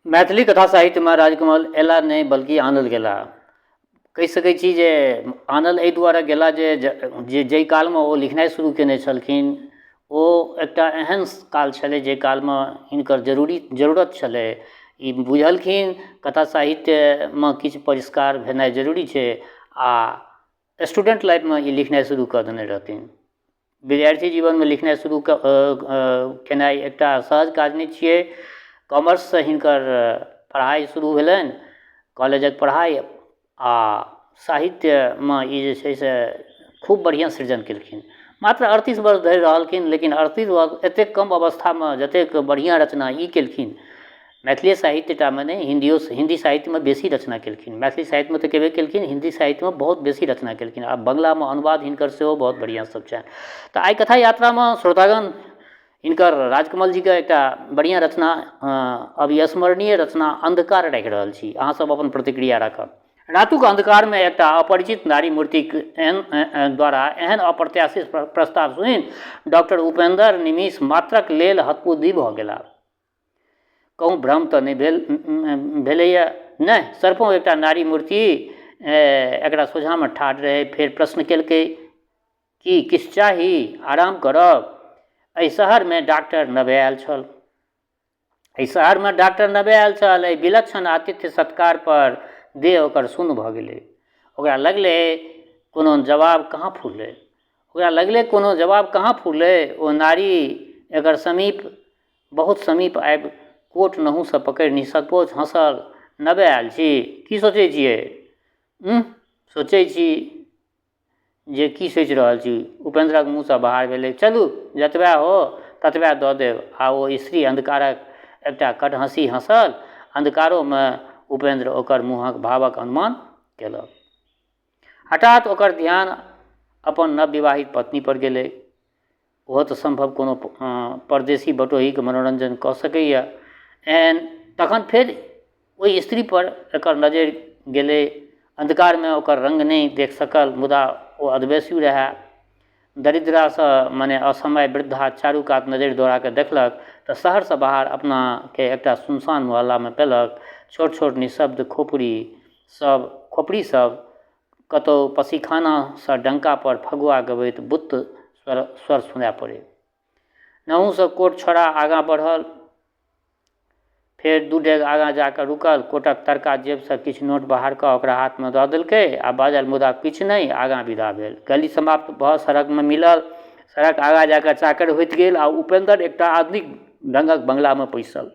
मैथिली कथा साहित्यमे राजकमल अयला नहि बल्कि आनल गेला। कहि सकै छी जे आनल एहि दुआरे गेला जे जाहि कालमे ओ लिखनाइ शुरू कयने छलखिन ओ एकटा एहन काल छलै जाहि कालमे हिनकर जरूरी जरूरत छलै। ई बुझलखिन कथा साहित्यमे किछु परिष्कार भेनाइ जरूरी छै आ स्टूडेंट लाइफमे ई लिखनाइ शुरू कऽ देने रहथिन। विद्यार्थी जीवनमे लिखनाइ शुरू केनाइ एकटा सहज काज नहि छियै। कॉमर्ससँ हिनकर पढ़ाइ शुरू भेलनि कॉलेजक पढ़ाइ आ साहित्यमे ई जे छै से खूब बढ़िआँ सृजन केलखिन। मात्र 38 वर्ष धरि रहलखिन लेकिन 38 वर्ष एतेक कम अवस्थामे जतेक बढ़िआँ रचना ई केलखिन मैथिलिए साहित्यटामे नहि हिन्दियो हिन्दी साहित्यमे बेसी रचना केलखिन। मैथिली साहित्यमे तऽ केबे केलखिन हिन्दी साहित्यमे बहुत बेसी रचना केलखिन आ बंगलामे अनुवाद हिनकर सेहो बहुत बढ़िआँ सब छनि। तऽ आइ कथा यात्रामे श्रोतागण हिनकर राजकमल जीके एकटा बढ़िआँ रचना अविस्मरणीय रचना अन्धकार राखि रहल छी। अहाँ सब अपन प्रतिक्रिया राखब। रातुक अन्धकारमे एकटा अपरिचित नारी मूर्तिक एहन द्वारा एहन अप्रत्याशित प्रस्ताव सुनि डॉक्टर उपेन्द्र निमिष मात्रक लेल हतबुद्धि भऽ गेलाह। कहूँ भ्रम तऽ नहि भेल भेलैए? नहि, सरिपहुँ एकटा नारी मूर्ति एकरा सोझाँमे ठाढ़ रहै। फेर प्रश्न केलकै, की किछु चाही? आराम करब? एहि शहरमे डाक्टर नवे आयल छल। एहि शहरमे डाक्टर नवे आयल छल। एहि विलक्षण आतिथ्य सत्कार पर देह ओकर सुन्न भऽ गेलै। ओकरा लगलै कोनो जवाब कहाँ फुरलै। ओकरा लगलै कोनो जवाब कहाँ फुरलै। ओ नारी एकर समीप बहुत समीप आबि कोट नहुँसँ पकड़ि निःसंकोच हँसल, नवे आयल छी? की सोचै छियै? ऊँह, सोचै छी जे की सोचि रहल छी? उपेन्द्रक मुँहसँ बाहर भेलै, चलू, जतबे हो ततबे दऽ देब। आ ओ स्त्री अन्धकारक एकटा कटहँसी हँसल। अन्धकारोमे उपेन्द्र ओकर मुँहक भावक अनुमान केलक। हठात ओकर ध्यान अपन नवविवाहित पत्नीपर गेलै। ओहो तऽ सम्भव कोनो परदेशी बटोहीके मनोरञ्जन कऽ सकैए। एहन तखन फेर ओहि स्त्रीपर एकर नजरि गेलै। अन्धकारमे ओकर रङ्ग नहि देख सकल मुदा ओ अधवयसू रहए। दरिद्रासँ मने असमय वृद्धा चारू कात नजरि दौड़ाकऽ देखलक तऽ शहरसँ बाहर अपनाके एकटा सुनसान मोहल्लामे पेलक। छोट छोट निःशब्द खोपड़ी सब खोपड़ीसब कतहु पसिखानासँ डंकापर फगुआ गबैत बुत्त स्वर सुनाइ पड़ै। नहुँसँ कोट छोड़ा आगाँ बढ़ल। फेर दू डेग आगाँ जा कऽ रुकल। कोटक तरका जेबसँ किछु नोट बाहर कऽ ओकरा हाथमे दऽ देलकै आ बाजल, मुदा किछु नहि। आगाँ विदा भेल। गली समाप्त भऽ सड़कमे मिलल। सड़क आगाँ जा कऽ चाकर होइत गेल आ उपेन्द्र एकटा आधुनिक ढङ्गक बंगलामे पैसल।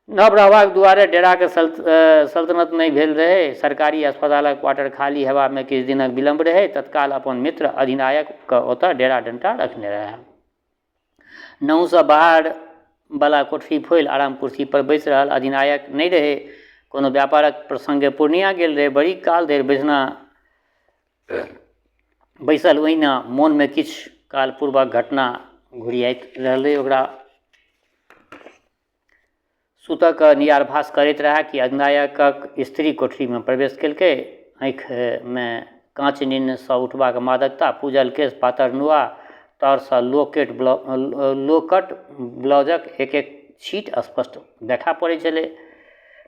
नव रहबाक दुआरे डेराके सल्तनत नहि भेल रहै। सरकारी अस्पतालक क्वार्टर खाली हेबामे किछु दिनक विलम्ब रहै। तत्काल अपन मित्र अधिनायकके ओतऽ डेरा डंटा रखने रहए। नहुँसँ बाहर बला कोठरी फोलि आराम कुर्सी पर बैसि रहल। अधिनायक नहि रहै। कोनो व्यापारक प्रसङ्गे पूर्णिया गेल रहै। बड़ी काल धरि बैसना बैसल ओहिना मोनमे किछु काल पूर्वक घटना घुरियाइत रहलै ओकरा। सुतऽके नियारभास करैत रहए कि अधिनायकक स्त्री कोठरीमे प्रवेश केलकै। आँखिमे काँच निन्नसँ उठबाक मादकता, पूजल केश, पातर नुआ, तरसँ लोकट ब्लाउजक एक-एक छीट स्पष्ट देखा पड़ै छलै।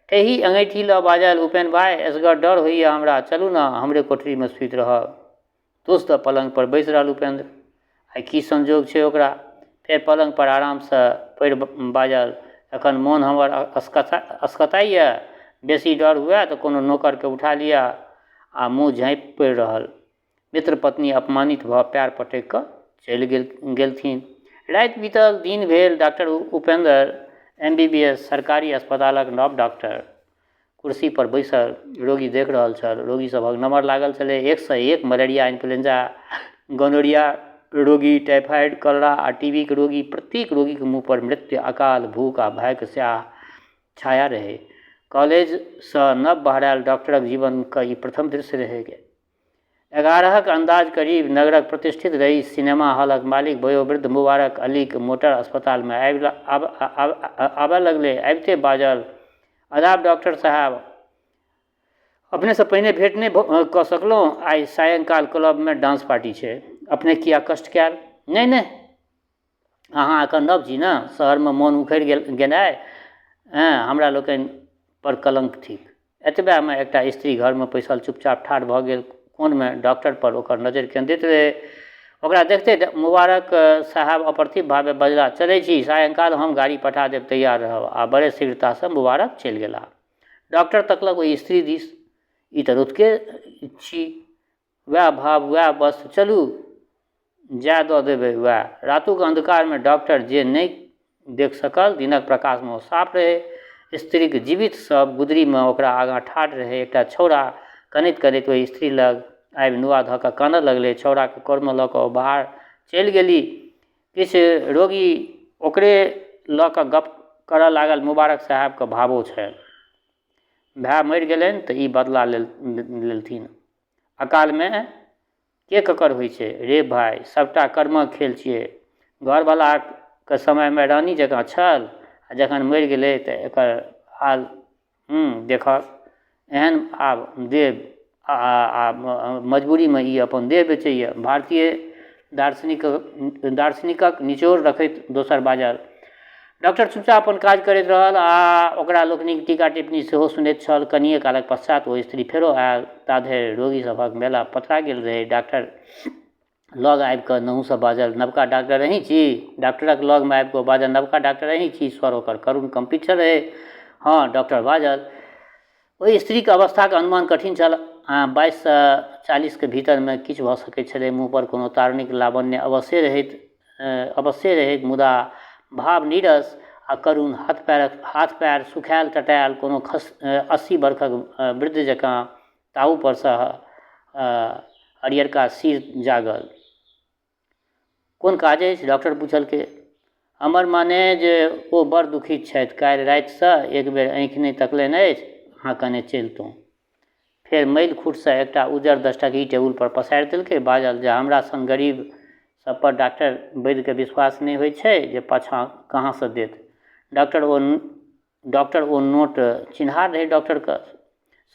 ठेही अङैठी लऽ बाजल, उपेन भाइ, एसगर डर होइए हमरा, चलू ने हमरे कोठरीमे सूति रहब। दोस्त दऽ पलङ्गपर बैसि रहल उपेन्द्र। आइ की संजोग छै ओकरा। फेर पलङ्गपर आरामसँ पड़ि बाजल, एखन मोन हमर असकताइए, बेसी डर हुअए तऽ कोनो नोकरके उठा लिअ। आ मुँह झाँपि पड़ि रहल। मित्र पत्नी अपमानित भऽ पएर पटकि कऽ चलि गेलथिन। राति बीतल, दिन भेल। Doctor Upendra M B B S सरकारी अस्पतालक नव डॉक्टर कुर्सी पर बैसल रोगी देख रहल छल। रोगी सभक नम्बर लागल छलै। एकसँ एक मलेरिया, इन्फ्लुएंजा, गोनोरिया रोगी, टाइफाइड, कॉलरा आ टी बी के रोगी। प्रत्येक रोगीक मुँह पर मृत्यु, अकाल, भूख आ भयक स्याह छाया रहै। कॉलेजसँ नव बहरायल डॉक्टरक जीवनक ई प्रथम दृश्य रहै। 11क अन्दाज करीब नगरक प्रतिष्ठित रईस सिनेमा हॉलक मालिक वयोवृद्ध मुबारक अलीक मोटर अस्पतालमे आबय लगलै। आबिते बाजल, आदाब डॉक्टर साहब, अपनेसँ पहिने भेंट नहि कऽ सकलहुँ। आइ सायंकाल क्लबमे डांस पार्टी छै। अपने किया कष्ट कयल? नहि नहि, अहाँ एखन नव छी ने, शहरमे मोन उखड़ि गेनाइ हमरा लोकनि पर कलङ्क थिक। एतबेमे एकटा स्त्री घरमे पैसल चुपचाप ठाढ़ भऽ गेल। कोनमे डॉक्टरपर ओकर नजरि केन्द्रित रहै। ओकरा देखिते मुबारक साहब अप्रतिभ भावे बजलाह, चलै छी, सायंकाल हम गाड़ी पठा देब, तैयार रहब। आ बड़े शीघ्रतासँ मुबारक चलि गेलाह। डॉक्टर तकलक ओहि स्त्री दिस, ई तऽ रतुके छी, वएह भाव वएह वस्त्र, चलू जाय दऽ देबै वएह। रातुक अन्धकारमे डॉक्टर जे नहि देख सकल, दिनक प्रकाशमे ओ साफ रहै। स्त्रीक जीवित सब गुदरीमे ओकरा आगाँ ठाढ़ रहै। एकटा छौड़ा कनैत कनैत ओहि स्त्री लग आबि नुआ धऽ कऽ कानऽ लगलै। छौड़ाके कोरमे लऽ कऽ ओ बाहर चलि गेली। किछु रोगी ओकरे लऽ कऽ गप करऽ लागल। मुबारक साहेबके भावो छनि, भाय मरि गेलनि तऽ ई बदला लेलथिन। अकालमे के ककर होइ छै रे भाय, सबटा कर्मक खेल छियै। घरवलाके समयमे रानी जकाँ छल आ जखन मरि गेलै तऽ एकर हाल देखहक। एहन आब देह आ मजबूरीमे ई अपन देह बेचैए। भारतीय दार्शनिकक निचोड़ रखैत दोसर बाजल। डॉक्टर चुपचाप अपन काज करैत रहल आ ओकरा लोकनिक टीका टिप्पणी सेहो सुनैत छल। कनिये कालक पश्चात ओ स्त्री फेरो आयल। ताधरि रोगी सभक मेला पथरा गेल रहै। डॉक्टर लग आबि कऽ नहुँसँ बाजल, नवका डॉक्टर अहीं छी? डॉक्टरक लगमे आबि कऽ ओ बाजल, नवका डॉक्टर अहीं छी? स्वर ओकर करुण कम्पित छलै। हँ, डॉक्टर बाजल। ओहि स्त्रीक अवस्थाक अनुमान कठिन छल। 22सँ 40के भीतरमे किछु भऽ सकैत छलै। मुँहपर कोनो तारुणिक लावण्य अवश्ये रहैक, मुदा भाव नीरस आ करुण। हाथ पएर सुखायल टटायल, कोनो 80 बरखक वृद्ध जकाँ, ताहूपरसँ हरियरका सिर जागल। कोन काज अछि? डॉक्टर पुछलकै। हमर माने जे ओ बड़ दुखित छथि। काल्हि रातिसँ एक बेर आँखि नहि तकलनि अछि। अहाँ कने चलितहुँ। फेर मैल खूटसँ एकटा उज्जर 10 टकही टेबुलपर पसारि देलकै। बाजल जे हमरा सन गरीब सबपर डॉक्टर वैद्यके विश्वास नहि होइ छै जे पाछाँ कहाँसँ देत। डॉक्टर ओ नोट चिन्हार रहै डॉक्टरके।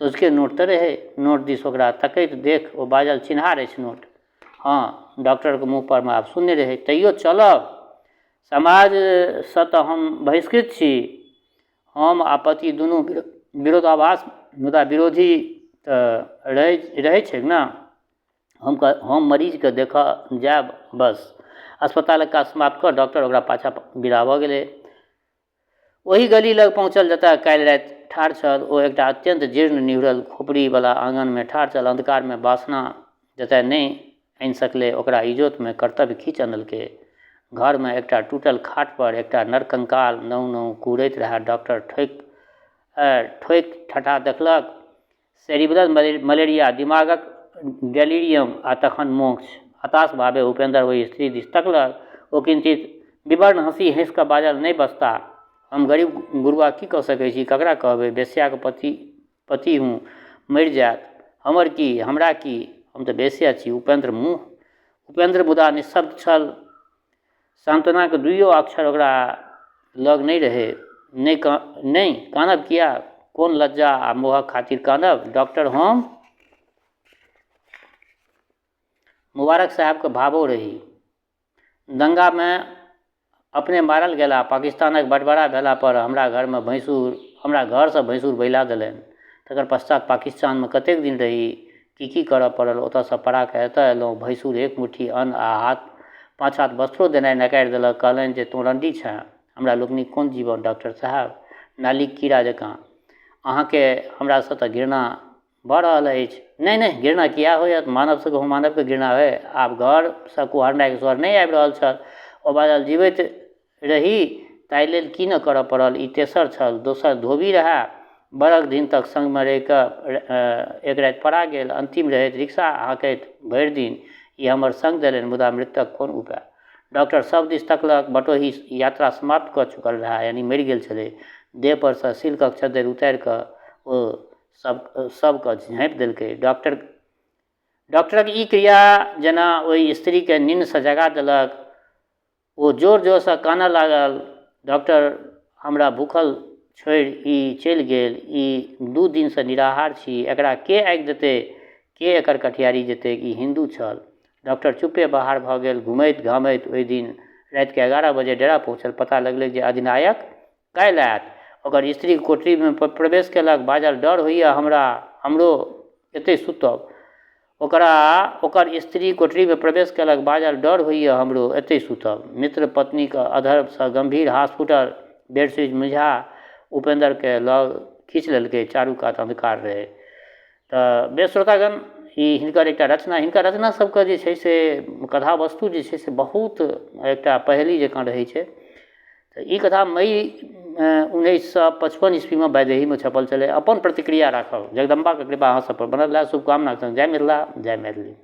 सोझके नोट तऽ रहै। नोट दिस ओकरा तकैत देख ओ बाजल, चिन्हार अछि नोट? हँ। डॉक्टरके मुँहपर मे आब शून्य रहै। तैयो चलब? समाजसँ तऽ हम बहिष्कृत छी। हम आ पति दुनू विरोधाभास, मुदा विरोधी तऽ रहै छै ने। हम मरीजके देखऽ जायब बस। अस्पतालक काज समाप्त कऽ डॉक्टर ओकरा पाछाँ विदा भऽ गेलै। ओही गली लग पहुँचल जतऽ काल्हि राति ठाढ़ छल। ओ एकटा अत्यन्त जीर्ण निहुरल खोपड़ीवला आङनमे ठाढ़ छल। अन्धकारमे वासना जतऽ नहि आनि सकलै, ओकरा इजोतमे कर्तव्य खींच अनलकै। घरमे एकटा टूटल खाटपर एकटा नरकंकाल नहु नहु कुहरैत रहए। डॉक्टर ठोकि ठोकि ठठा देखलक। सेरिब्रल मलेरिया, दिमागक डेलीरियम आ तखन मोक्ष। हताश भावे उपेन्द्र ओहि स्त्री दिस तकलक। ओ किंचित विवर्ण हँसी हँसि कऽ बाजल, नहि बचता। हम गरीब गुरुआ की कऽ सकै छी? ककरा कहबै? वेश्याक पति हूँ, मरि जायत। हमर की? हमरा की? हम तऽ वेश्या छी। उपेन्द्र मुदा निःशब्द छल। सान्त्वनाक दुइयो अक्षर ओकरा लग नहि रहै। नहि कानब किया? कोन लज्जा आ मोहक खातिर कानब? डॉक्टर, हम मुबारक साहेबके भावो रही। दंगामे अपने मारल गेला। पाकिस्तानक बँटवारा भेला पर हमरा घरसँ भैंसुर बैला देलनि। तकर पश्चात पाकिस्तानमे कतेक दिन रही, की की करऽ पड़ल। ओतऽसँ पड़ा कऽ एतऽ एलहुँ। भैंसुर एक मुट्ठी अन्न आ 5 हाथ वस्त्रो देनाइ नकारि देलक। कहलनि जे तोँ रंडी छेँ। हमरा लोकनिक कोन जीवन डॉक्टर साहब? नालीक कीड़ा जकाँ। अहाँके हमरासँ तऽ घृणा भऽ रहल अछि। नहि नहि, घृणा किए होयत? मानवसँ कहू मानवके घृणा होय? आब घरसँ कुहरनाइके स्वर नहि आबि रहल छल। ओ बाजल, जीवैत रही ताहि लेल की नहि करऽ पड़ल। ई तेसर छल। दोसर धोबी रहए। बरख दिन तक संगमे रहि कऽ एक राति पड़ा गेल। अन्तिम रहैत रिक्शा हाँकैत भरि दिन ई हमर संग देलनि, मुदा मृतक कोन उपाय? डॉक्टर सब दिस तकलक। बटोही यात्रा समाप्त कऽ चुकल रहए, यानी मरि गेल छलै। देह परसँ सिल्कक चद्दरि उतारि कऽ ओ सबके झाँपि देलकै। डॉक्टरक ई क्रिया जेना ओहि स्त्रीके निन्नसँ जगा देलक। ओ जोर जोरसँ कानऽ लागल। डॉक्टर, हमरा भूखल छोड़ि ई चलि गेल। ई 2 दिनसँ निराहार छी। एकरा के आगि देतै? के एकर कटिहारी जेतै? ई हिन्दू छल। डॉक्टर चुप्पे बाहर भऽ गेल। घुमैत घामैत ओहि दिन रातिके 11 बजे डेरा पहुँचल। पता लगलै जे अधिनायक काल्हि आयत। ओकर स्त्रीके कोठरीमे प्रवेश केलक, बाजल डर होइए हमरा, हमरो एतै सुतब। ओकरा ओकर स्त्री कोठरीमे प्रवेश केलक, बाजल डर होइए हमरो एतै सुतब। मित्र पत्नीके अधरसँ गम्भीर हास फुटल। बेड स्विच मिझा उपेन्द्रके लग खींच लेलकै। चारू कात अन्धकार रहै। तऽ बेस श्रोतागण, ई हिनकर एकटा रचना, हिनकर रचना सबके जे छै से कथा वस्तु जे छै से बहुत एकटा पहेली जकाँ रहै छै। तऽ ई कथा मई 1955 ईस्वीमे वैदेहीमे छपल छलै। अपन प्रतिक्रिया राखब। जगदम्बाके कृपा अहाँ सबपर बनल रहए, शुभकामनाके संग जय मिथिला, जय मैथिली।